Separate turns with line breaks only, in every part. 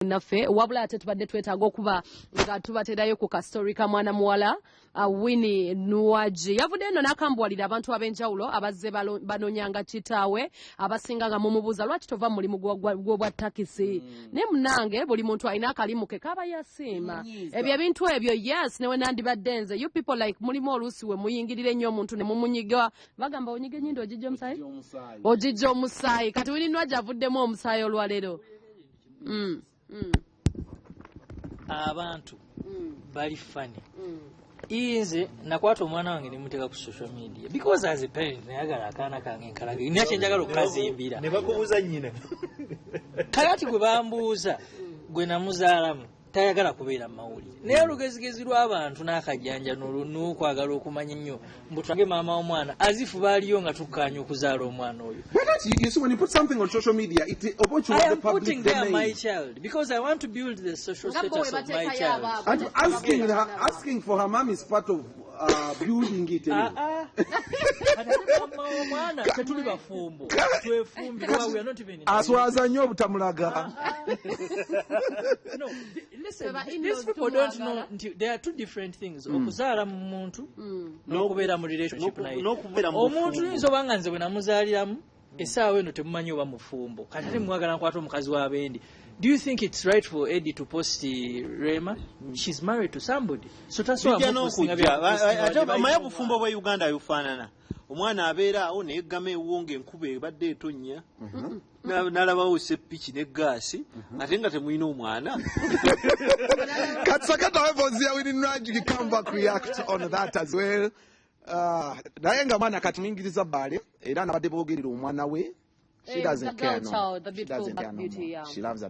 Naffe wabula ate tubadde twetaaga okuba nga tubaterayo ku kastori ka mwana muwala Winnie Nwagi. Yavudde eno n'akambuwalira abantu ab'enjawulo abazze banonyanga kitaawe, abasinga nga mumubuuza lwaki tova mu mulimu gw'obwa takisi. Naye munange, buli muntu alina akalimu ke kaba yasiima. Ebyo ebintu ebyo, yes, newe nandibadde nze. You people, like, mulimu oluusi we muyingirira ennyo omuntu ne mumunyiga. Bagamba onyiga ennyindo ogijja omusaayi, ogijja omusaayi. Kati Winnie Nwagi avuddemu omusaayi olwaleero.
Abantu bali funny. Nze nakwata omwana wange nemuteeka ku social media because as a parent nayagala akaana kange nkalage, nina kyenjagala okukazimbira.
Ne bakubuuza nnyina.
Kakati gwe bambuuza, gwe namuzaalamu tayagala kubeera mu mawulire, naye olugezigezi lw'abantu n'akajanja n'okwagala okumanya ennyo mbu twange maama w'omwana azifu baaliyo nga tukkaanya okuzaala omwana oyo.
But that's, you see, when you put something on social media, it opens
I
the
am
public
putting there
domain.
my child because I want to build the social
Nga bo
status
we
of my
bateekayo
child.
abaabwe.
And asking for her mom is part of building it anyway.
Ah, ah. Kati ate maama w'omwana tetuli bafumbo, twefumbirwa, we are not even in a
Aswaza nnyo obutamulaga.
No, listen,
Beba
these
in-laws
people don't know
tumwagala.
nti there are two different things: okuzaala mu muntu n'okubeera mu relationship naye.
N'okubeera mu
Omuntu
bufumbo.
yinza oba nga nze bwe namuzaaliramu, essaawa eno temumanyi oba mufumbo. Kati ate mwagala nkwata omukazi w'abendi. Do you think it's right for Eddie to post Rema? She's married to somebody, so tasobola
Bijja
mupostinga.
n'okujja.
Byakupostinga
Ate
wadde
omanyi
balina
obufumbo
omwana.
bwe Uganda bufaanana, omwana abeera awo neyeggama ewuwo ng'enkuba ebadde etonnya. N'alabawo seppiki ne gaasi, ate nga temulina omwana.
Katsakata wevozi ya Winnie Nwagi, come back, react on that as well. Naye nga mwana kati muyingiriza bbaale, era nabadde boogerera omwana we. She
Eh,
doesn't
the girl
care no
child,
more.
The
She
beautiful
doesn't
Black
care no
Beauty,
more.
yeah.
She loves her.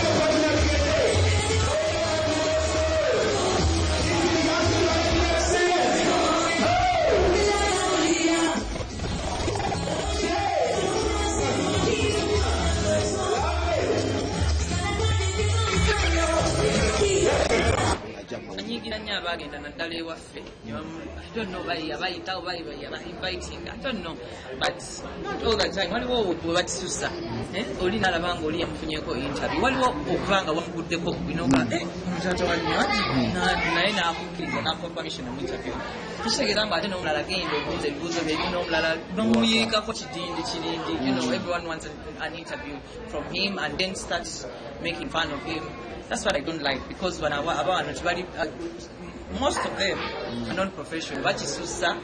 Anyigira nnyo abagenda naddala ewaffe ne I don't know, bayita oba yaba-inviting, I don't know, but not all the time. Waliwo bwe bakisusa, eh, oli nalaba nga oli yamufunyeko interview, waliwo okuba nga wamuguddeko binoga omutaata wa Nwagi naye nakukkiriza nakuwa permission mu interview. Kitegeeza mbu ate n'omulala genda obuuza ebibuuzo byebimu n'omulala bamuyiikako kidindi kirindi. Everyone wants an interview from him and then start making fun of him. That's what I don't like, because bano abaana tebali, most of them are not professional. Bakisusa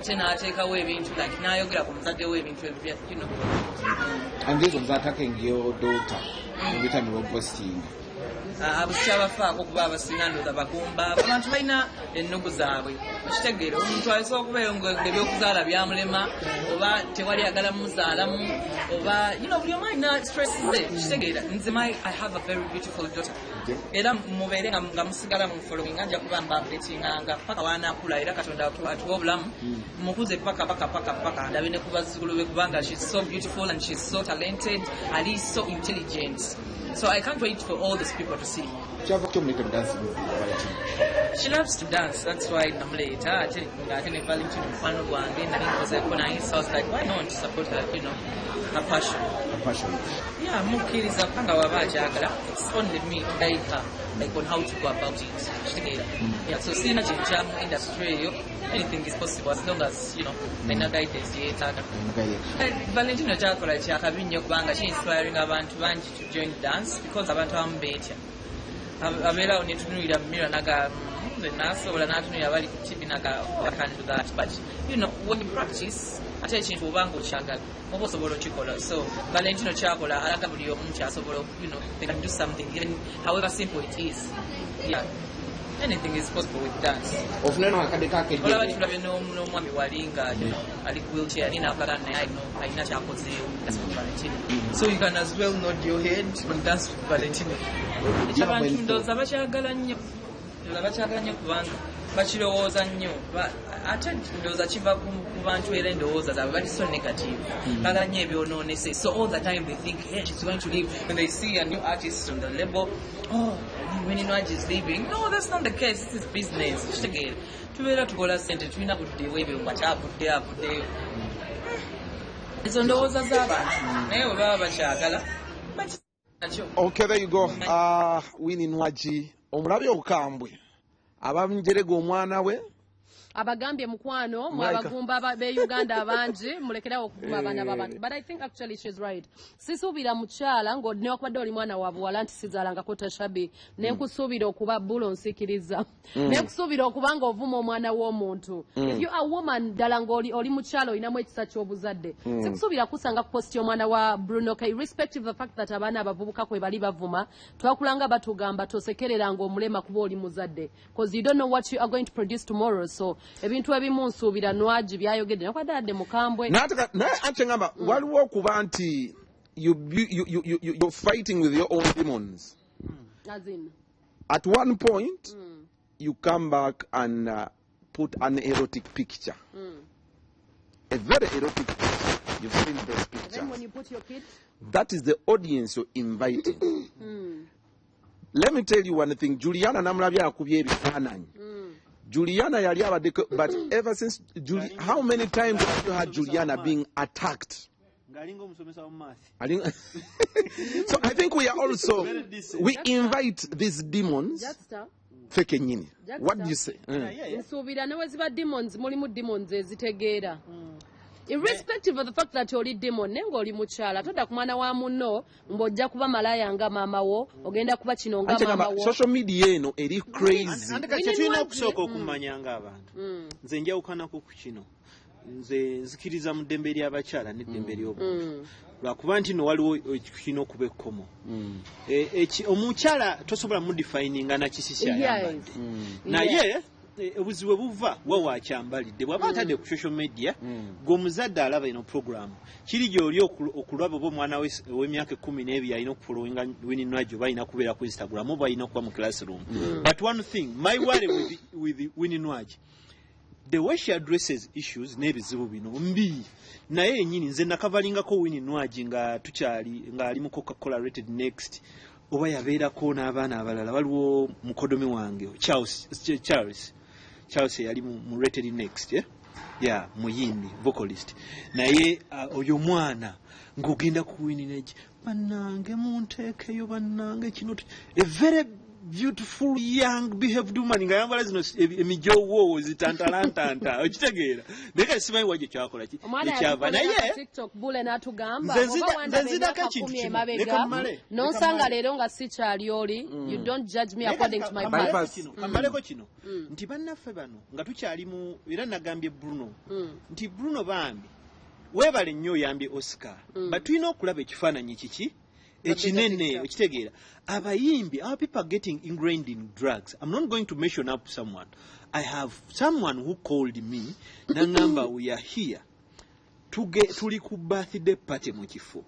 ate n'ateekawo ebintu like n'ayogera ku muzadde we ebintu ebyo.
And this was attacking your daughter every time you were posting.
Abo sikyabafaako kuba abasinga ndooza bagumba. Abantu balina ennugu zaabwe, okitegeera? Omuntu asobola okubeeyo nga ebyokuzaala byamulema oba tewali agala muzaalamu oba buli omu alina stress ze, kitegeera? Nze I have a very beautiful daughter, era mubeere nga musigala mu following, nja kuba mba updatinganga paka wanaakula. Era Katonda atuwa obulamu, mukuze paka paka paka paka ndabe ne ku bazzukulu be, kubanga she's so beautiful and she's so talented, ali so intelligent, so I can't wait for all these people to see.
Kyava kyomuleeta mu dance with Valentine?
She loves to dance, that's why namuleeta. Ate ng'ate ne Valentine mukwano gwange, nali nkozeeko naye, so I was like, why not support her, her passion?
A passion.
Yeah, mukkiriza kubanga waba akyagala. It's only me to guide her, like, on how to go about it, kitegeera? Yeah, so sirina kyenkya mu industry eyo. Anything is possible as long as alina guidance yeetaaga. Valentino kyakola kyakabi nnyo kubanga ki-inspiring abantu bangi to join dance, because abantu abamu beetya. Abeerawo netunulira mu mirror naga, nze nasobola?" Natunulira bali ku TV naga, "Oh, I can't do that." But when you practice, ate ekintu oba nga okyagala, oba osobola okikola. So Valentino kyakola alaga buli omu kyasobola, they can do something, even however simple it is. Yeah, anything is possible with dance.
Ofuna no akadde kakedde.
Olaba tulabye n'omwami wali nga ali ku wheelchair, naye nakola naye alina kyakozeewo. That's with Valentino. So you can as well nod your head and dance with Valentino. Ekyo abantu ndowooza bakyagala nnyo, ndowooza bakyagala nnyo kubanga bakirowooza nnyo. Ate ndowooza kiva ku bantu era endowooza zaabwe bali so negative, bagala nnyo ebyonoonese. So all the time they think, "Hey, she's going to leave." When they see a new artist on the label, "Oh, Winnie Nwagi is leaving." No, that's not the case. This is business, kitegeera? Tubeera tukola sente, tulina buddewo ebyo nga kyavuddeyo avuddeyo. Ezo ndowooza z'abantu, naye bwe baba bakyagala. Nakyo.
Okay, there you go. Winnie Nwagi omulabye obukambwe abanjerega omwana we.
Abagambye mukwano
Malaika.
Mwabagumba be Uganda abangi, mulekerawo okuvuma abaana b'abantu, but I think actually she's right. Sisuubira mukyala ng'newakubadde oli mwana wa buwala nti sizaalangako Tashabi, nenkusuubira okuba bulo nsikiriza, nenkusuubira okuba ng'ovuma omwana w'omuntu. If you are woman ddala ng'oli oli mukyala olinamu ekisa ky'obuzadde, sikusuubira kusanga ku post y'omwana wa Bruno K, irrespective of the fact that abaana abavubuka kwe bali bavuma. Twakulanga batugamba tosekereranga omulema kuba oli muzadde, because you don't know what you are going to produce tomorrow. So ebintu ebimu nsuubira Nwagi byayogedde nakwadde adde mukambwe.
Naye ate ngamba waliwo okuba nti you're fighting with your own demons.
As in?
At one point you come back and put an erotic picture, a very erotic picture. You've seen those
Then
pictures.
When you put your kid
That is the audience you're inviting. Let me tell you one thing. Juliana namulabye akubye ebifaananyi. Juliana yali abaddeko, but ever since how many times have you had Juliana being attacked?
Ng'alinga omusomesa wa math.
So I think we are also
Very decent.
We invite these demons.
Jackster.
Ffe kennyini.
Jackster.
What do you say?
Nsuubira ne we ziba demons, mulimu demons ezitegeera, irrespective of the fact that oli demon, naye ng'oli mukyala todda ku mwana wa munno ng'ojja kuba malaya nga maama wo, ogenda kuba kino nga
Ante
maama
gamba
wo.
Social media eno eri crazy.
Ante kati
Winnie
kyetulina
Nwagi.
okusooka okumanya ng'abantu, nze njawukanako ku kino. Nze nzikiriza mu ddembe ly'abakyala n'eddembe ly'obuntu, lwakuba nti no waliwo kirina okuba ekkomo. Omukyala tosobola mudefininga na kisi kyayambadde, naye obuzibu bwe buva wa wakyambalidde bw'aba atadde ku social media. Gwe omuzadde alaba eno program, kiri gy'oli okulaba oba omwana we ow'emyaka 12 alina okufollowinga Winnie Nwagi, oba alina kubeera ku Instagram, oba alina okuba mu classroom. But one thing, my worry with Winnie Nwagi, the way she addresses issues n'ebizibu bino mbi, naye yennyini nze nakavalingako Winnie Nwagi nga tukyali ng'ali mu Coca-Cola Rated Next, oba yabeerako n'abaana abalala. Waliwo mukodomi wange Charles yali mu Rated Next, eh? Yeah, muyimbi vocalist, naye oyo mwana ng'ogenda ku Winnie Nwagi, bannange munteekeyo, bannange kino a very beautiful young behaved woman nga yambala zino emijowoowo zitantalantanta, okitegeera? Naye kati simanyi wajjo kyakola ki
Omwana
ekyava
yatukolera
naye
ku TikTok bule n'atugamba
Nze
oba wandaba
nze nzidako
emyaka
ekintu
10
kimu.
emabega,
Leka mmale, leka
n'onsanga
mmale.
leero nga sikyali oli, you don't judge me according to my
Bypass.
past.
Kammaleko kino nti bannaffe bano nga tukyali mu, era nagambye Bruno nti Bruno bambi weebale nnyo, oyambye Oscar, but tulina okulaba ekifaananyi kiki ekinene,
picture.
okitegeera? Abayimbi, our people are getting ingrained in drugs. I'm not going to mention up someone. I have someone who called me nangamba, "We are here, tuli ku birthday party mu kifo,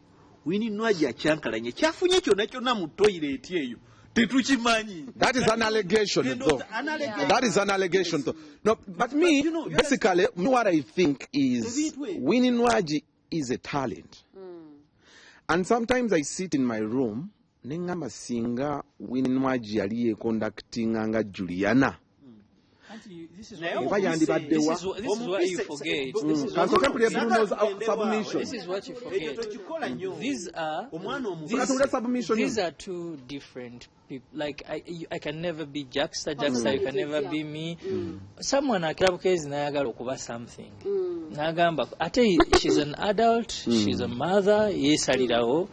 Winnie Nwagi akyankalanye, kyafunye kyonna kyonna mu toilet eyo tetukimanyi."
That is an allegation, though.
An allegation.
That is an allegation, though. No, but me,
But you know,
basically, me, what I think is
Ebintu ebyo.
Winnie Nwagi is a talent. And sometimes I sit in my room, nengamba singa Winnie Nwagi yali yeconductinga nga Juliana.
Naye
Oba yandibadde wa?
This is what you forget. This is what,
Kansooke mpulire Bruno's submission.
This is what you
Ekyo
forget.
tokikola nnyo.
These are
Omwana omuto.
Katulire submission.
These are two different people. Like I can never be Jackster. Jackster, you can never be me. Someone akira bukezi nayagala okuba something. Nagamba ate she's an adult, she's a mother, yesalirawo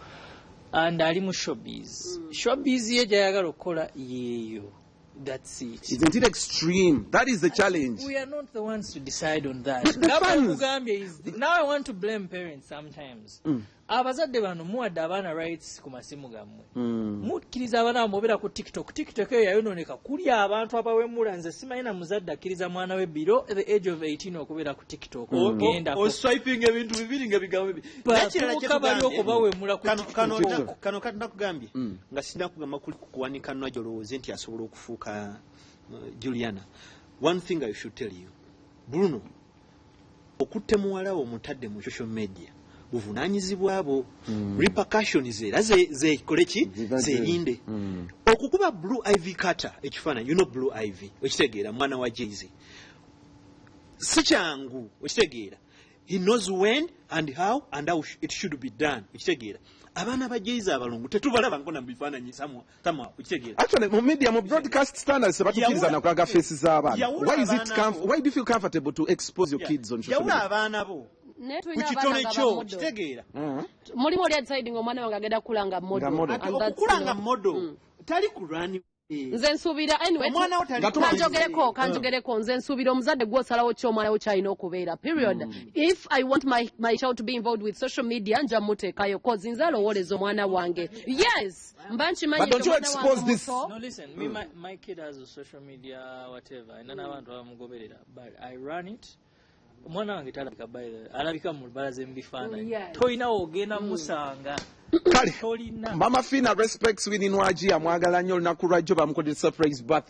and ali mu showbiz. Showbiz ye gyayagala okukola yeeyo. That's it.
Isn't it extreme? That is the challenge.
We are not the ones to decide on that.
But the
Nga
fans-
bwekugambye now I want to blame parents sometimes. Abazadde bano muwadde abaana rights ku masimu gammwe. Mukkiriza abaana bamwe obeera ku TikTok. TikTok eyo yayonooneka kuli abantu abawemula. Nze simanyi na muzadde akkiriza mwana we below the age of 18 okubeera ku TikTok. Ogenda
Oswiping ebintu bibiri nga bigambo bibiri.
Bavubuka
N'ekirala
bali
kyekugambye,
okubawemula ku
kano
TikTok.
Kano kati nakugambye nga sinakugamba kuli kuwanika Nwagi olowooze nti asobola okufuuka Juliana. One thing I should tell you, Bruno, okutte muwala wo omutadde mu social media buvunaanyizibwa bwo. Repercussions era zekole ki?
Ziba
Zerinde. Okukuba Blue Ivy Carter ekifaananyi, you know Blue Ivy, okitegeera, mwana wa Jay-Z, si kyangu, okitegeera? He knows when and how it should be done, okitegeera? Abaana ba Jayz abalongo tetubalaba nkona mu bifaananyi samwa, okitegeera?
Actually, mu media, mu broadcast standards, tebatukiriza nakulaga face z'abaana.
Yawula
Why is it
abaana bo.
Why do you feel comfortable to expose your kids on social
Yawula
media?
abaana bo
Naye
ku
tulina
kitone
abaana nga
kyo,
ba model.
kitegeera?
Mulimu oli adeciding omwana wange agenda kukula nga model.
Nga model.
Ati
And that's,
okukula nga model tali kulwani.
Nze nsuubira, anyway,
Omwana wo tali
Nga tumaliriza.
kanjogereko, nze nsuubira omuzadde gw'osalawo ki omwana wo kyalina okubeera, period. If I want my child to be involved with social media, nja muteekayo, 'cause nze alowooleza omwana wange. Yes, mba nkimanyi
But don't
nti
you
omwana
expose
wange
this-
omuto.
No, listen, me, my kid has a social media, whatever, and n'abantu abamugoberera, but I run it. Omwana wange talabika, by the way, alabika mu balaze mu bifaananyi. Tolina w'ogenda musanga.
Kale.
Tolina.
Mama Fina respects Winnie Nwagi, amwagala nnyo. Olunaku lwajjo bamukodde surprise birthday.